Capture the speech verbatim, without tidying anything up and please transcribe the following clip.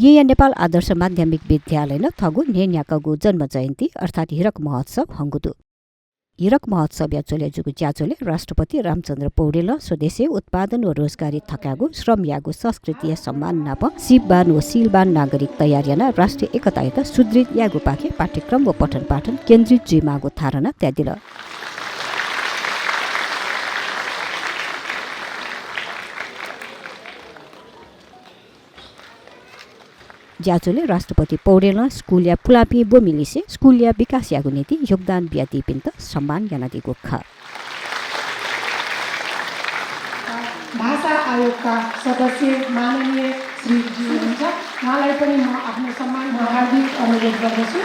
येँया नेपाल आदर्श माध्यमिक विद्यालयं थःगु न्हय्‌न्ह्याकागु जन्म जयन्ती अर्थात् हीरक महोत्सव हंगु दु। हीरक महोत्सवया झ्वलय् जूगु ज्याझ्वलय् राष्ट्रपति रामचन्द्र पौडेलं स्वदेशय् उत्पादन व रोजगारी थकायेगु श्रमयागु संस्कृतिया सम्मान नाप सीपवान व शीलवान नागरिक तयार यानाः राष्ट्रिय एकतायात सुदृढ यायेगुपाखे पाठ्यक्रम व पठन पाठन केन्द्रित जुइमाःगु धारणा तयादिल। ज्याझ्वलय् राष्ट्रपति पौडेलं स्कुलया पुलांपिं ब्वमिलिसे स्कुलया विकासयागु निंतिं योगदान बियादीपिन्त सम्मान यानादीगु खः। भाषा आयोगका सदस्य माननीय श्री जी हुनुहुन्छ, उहाँलाई पनि म आफ्नो सम्मान, म हार्दिक अनुरोध गर्दछु।